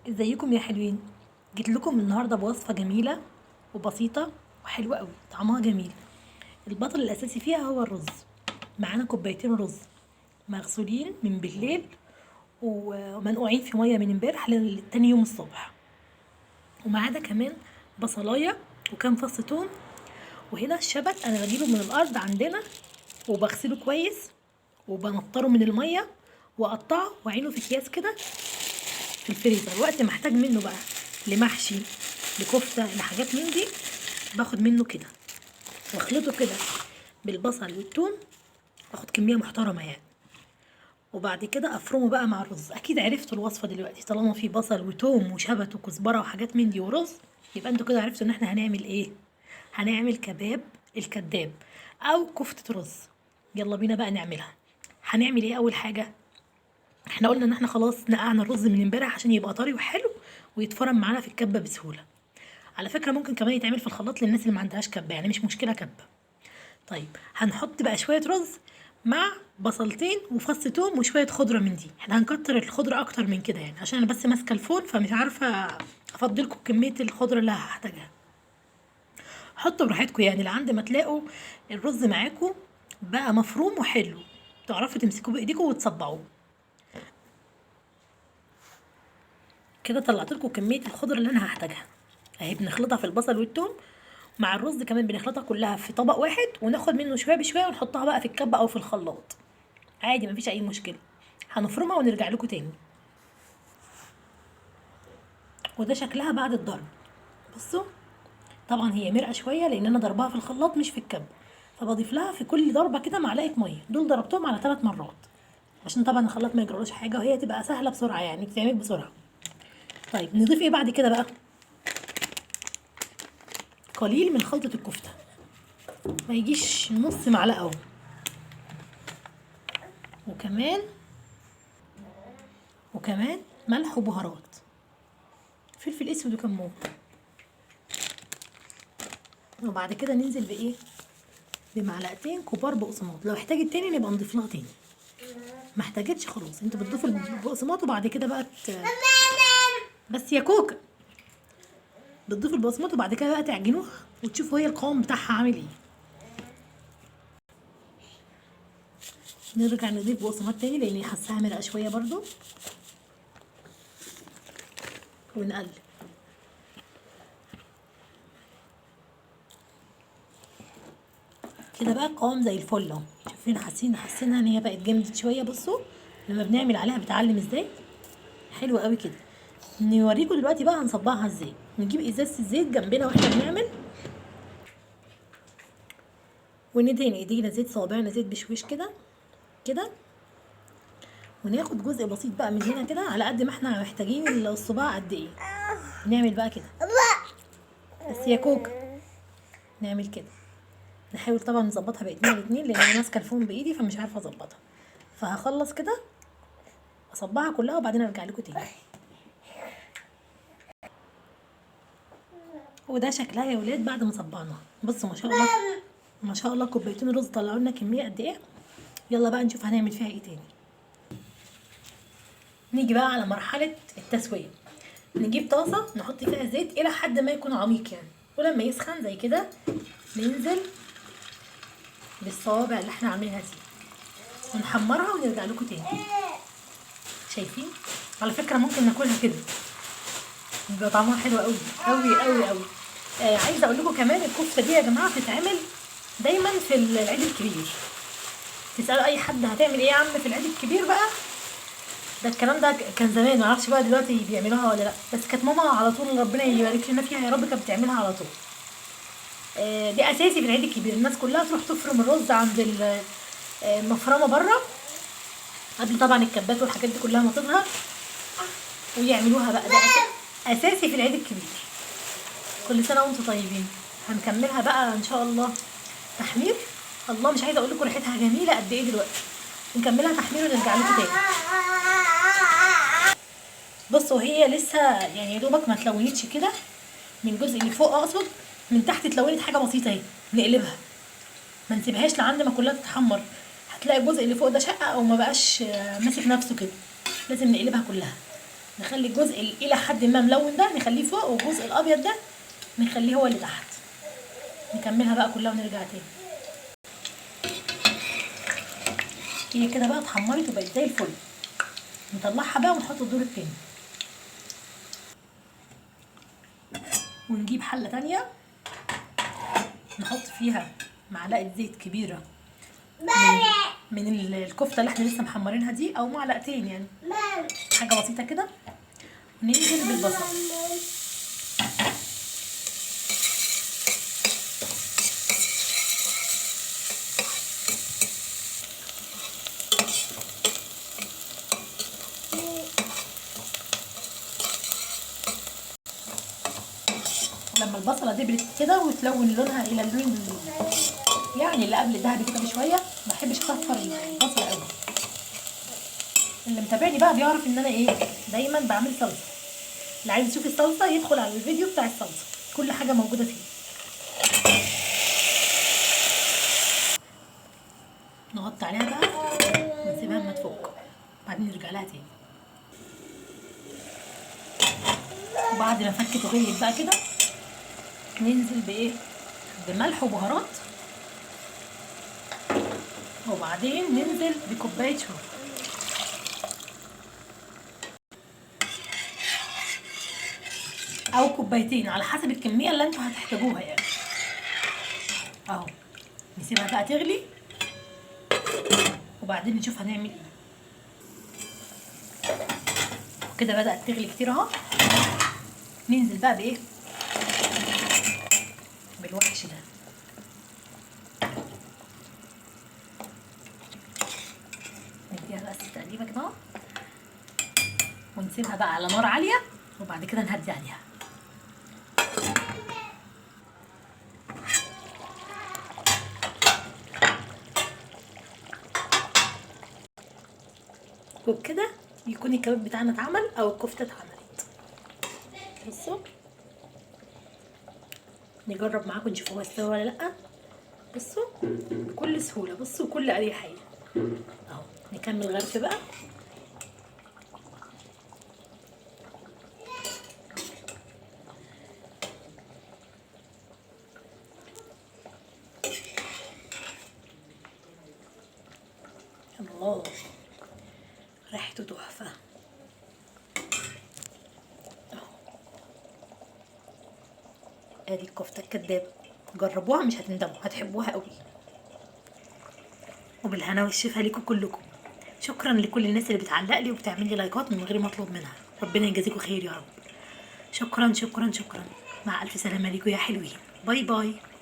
ازيكم يا حلوين؟ جيت لكم النهارده بوصفه جميلة وبسيطة وحلوه قوي، طعمها جميل. البطل الاساسي فيها هو الرز. معانا كوبايتين رز مغسولين من بالليل ومنقوعين في مية من امبارح لتاني يوم الصبح، ومعانا كمان بصلايه وكام فص توم. وهنا الشبت انا بجيبه من الارض عندنا وبغسله كويس وبنطره من المية واقطعه واعينه في اكياس كده في الفريزر. وقت ما احتاج منه بقى لمحشي، لكفته، لحاجات من دي، باخد منه كده واخلطه كده بالبصل والثوم، اخد كمية محترمه يعني، وبعد كده افرمه بقى مع الرز. اكيد عرفتوا الوصفة دلوقتي، طالما في بصل وثوم وشبت وكزبره وحاجات من دي ورز، يبقى انتوا كده عرفتوا ان احنا هنعمل ايه. هنعمل كباب الكداب او كفته رز. يلا بينا بقى نعملها. هنعمل ايه اول حاجة؟ احنا قلنا ان احنا خلاص نقعنا الرز من امبارح عشان يبقى طري وحلو ويتفرم معانا في الكبه بسهولة. على فكرة ممكن كمان يتعمل في الخلاط للناس اللي ما عندهاش كبه، يعني مش مشكلة كبه. طيب هنحط بقى شوية رز مع بصلتين وفص توم وشوية خضرة من دي. احنا هنكتر الخضرة اكتر من كده يعني، عشان انا بس ماسكه الفون فمش عارفه افضلكم كمية الخضرة اللي هحتاجها. حطوا براحتكم يعني، لعند ما تلاقوا الرز معاكم بقى مفروم وحلو، تعرفوا تمسكوه بايديكم وتصبعوه كده. طلعت لكم كمية الخضرة اللي انا هحتاجها اهي. بنخلطها في البصل والثوم مع الرز كمان، بنخلطها كلها في طبق واحد وناخد منه شوية بشوية ونحطها بقى في الكبه او في الخلاط عادي، مفيش اي مشكلة. هنفرمها ونرجع لكم تاني. وده شكلها بعد الضرب. بصوا طبعا هي مرقه شوية لان انا ضربها في الخلاط مش في الكبه، فبضيف لها في كل ضربه كده معلقه مية. دول ضربتهم على 3 مرات عشان طبعا الخلاط ما يجرالوش حاجة، وهي تبقى سهلة بسرعة يعني، بتتعمل بسرعة. طيب نضيف ايه بعد كده بقى؟ قليل من خلطه الكفتة، ما يجيش نص معلقه اهو. وكمان ملح وبهارات، فلفل اسود وكمون. وبعد كده ننزل بايه؟ بمعلقتين كبار بقسماط. لو احتاجت تاني نبقى نضيف لها تاني، ما احتاجتش خلاص انتوا بتضيفوا البقسماط وبعد كده بقى بس يا كوكا بتضيفوا البقسماط وبعد كده بقى تعجنوها وتشوفوا هي القوام بتاعها عامل ايه. نرجع نضيف بقسماط تاني لان حاساها مرقه شوية برضو، ونقلب. كده بقى القوام زي الفل اهو. شايفين؟ حاسينها ان هي بقت جامدة شوية. بصوا لما بنعمل عليها بتعلم ازاي، حلو قوي كده. نوريكم دلوقتي بقى هنصبعها ازاي. نجيب ازازة الزيت جنبنا واحنا بنعمل، وندهن ايدينا زيت، صوابعنا زيت بشويش كده كده، وناخد جزء بسيط بقى من هنا كده على قد ما احنا محتاجين الصباع قد ايه. نعمل بقى كده بس يا كوكا، نعمل كده. نحاول طبعا نظبطها بايدينا الاتنين لان انا ماسكه الفون بايدي فمش عارفه اظبطها، فهخلص كده اصبعها كلها وبعدين ارجع لكم تاني. وده شكلها يا ولاد بعد ما صبعناها. بصوا ما شاء الله ما شاء الله، كوبايتين رز طلعوا لنا كمية قد ايه. يلا بقى نشوف هنعمل فيها ايه تاني. نيجي بقى على مرحلة التسوية. نجيب طاسه نحط فيها زيت الى حد ما يكون عميق يعني، ولما يسخن زي كده ننزل بالصوابع اللي احنا عاملينها دي ونحمرها ونرجع لكم تاني. شايفين؟ على فكرة ممكن ناكلها كده، بيبقى طعمها حلو قوي قوي قوي قوي. عايزه اقول لكم كمان الكفتة دي يا جماعة بتتعمل دايما في العيد الكبير. تسالوا اي حد هتعمل ايه يا عم في العيد الكبير بقى، ده الكلام ده كان زمان، معرفش بقى دلوقتي بيعملوها ولا لا، بس كانت ماما على طول ربنا يبارك لنا فيها يا رب كانت بتعملها على طول. دي اساسي في العيد الكبير، الناس كلها تروح تفرم الرز عند المفرمه بره قبل طبعا الكبات والحاجات دي كلها ما تظهر، ويعملوها بقى. ده اساسي في العيد الكبير. كل سنة وانتم طيبين. هنكملها بقى ان شاء الله تحمير. الله مش عايزه اقول لكم ريحتها جميلة قد ايه دلوقتي. نكملها تحمير ونرجع لكم تاني. بصوا هي لسه يعني يا دوبك ما تلونتش كده من الجزء اللي فوق، اقصد من تحت اتلونت حاجة بسيطة اهي. نقلبها، ما نسيبهاش لعند ما كلها تتحمر، هتلاقي الجزء اللي فوق ده شقه او ما بقاش ماسك نفسه كده. لازم نقلبها كلها. نخلي الجزء اللي الى حد ما ملون ده نخليه فوق، والجزء الابيض ده نخليه هو اللي تحت. نكملها بقى كلها ونرجع تاني. هي كده بقى اتحمرت وبقت زي الفل. نطلعها بقى ونحط الدور التاني، ونجيب حلة تانية نحط فيها معلقة زيت كبيرة من الكفتة اللي احنا لسه محمرينها دي، او معلقتين يعني، حاجة بسيطة كده. وننزل بالبصل. لما البصله دبلت كده وتلون لونها الى اللون يعني اللي قبل الذهبي كده بشوية، ما بحبش اكتر البصله قوي. اللي متابعني بقى بيعرف ان انا ايه، دايما بعمل صلصه. اللي عايز يشوف الصلصه يدخل على الفيديو بتاع الصلصه، كل حاجة موجودة فيه. نغطي عليها بقى ونسيبها اما تفك، بعدين نرجع لها تاني. وبعد ما فكت وغليت بقى كده، ننزل بايه؟ بملح وبهارات، وبعدين ننزل بكوبايه شوربة. او كوبايتين على حسب الكمية اللي انتوا هتحتاجوها يعني. اهو نسيبها بقى تغلي وبعدين نشوف هنعمل ايه. كده بدأت تغلي كتير اهو. ننزل بقى بايه؟ بالوحش ده. نديها بس تقليبه كده ونسيبها بقى على نار عالية، وبعد كده نهدي عليها. وبكده يكون الكباب بتاعنا اتعمل او الكفتة اتعملت. بصوا نجرب معاكم نشوف هو استوى ولا لا. بصوا بكل سهولة، بصوا بكل اريحية اهو. نكمل غرف بقى. الله، ريحته تحفة. ادي الكفتة الكدابه، جربوها مش هتندموا، هتحبوها قوي. وبالهنا والشفا ليكم كلكم. شكرا لكل الناس اللي بتعلق لي وبتعمل لي لايكات من غير ما اطلب منها، ربنا يجازيكم خير يا رب. شكرا شكرا شكرا، مع الف سلامه ليكم يا حلوين. bye bye.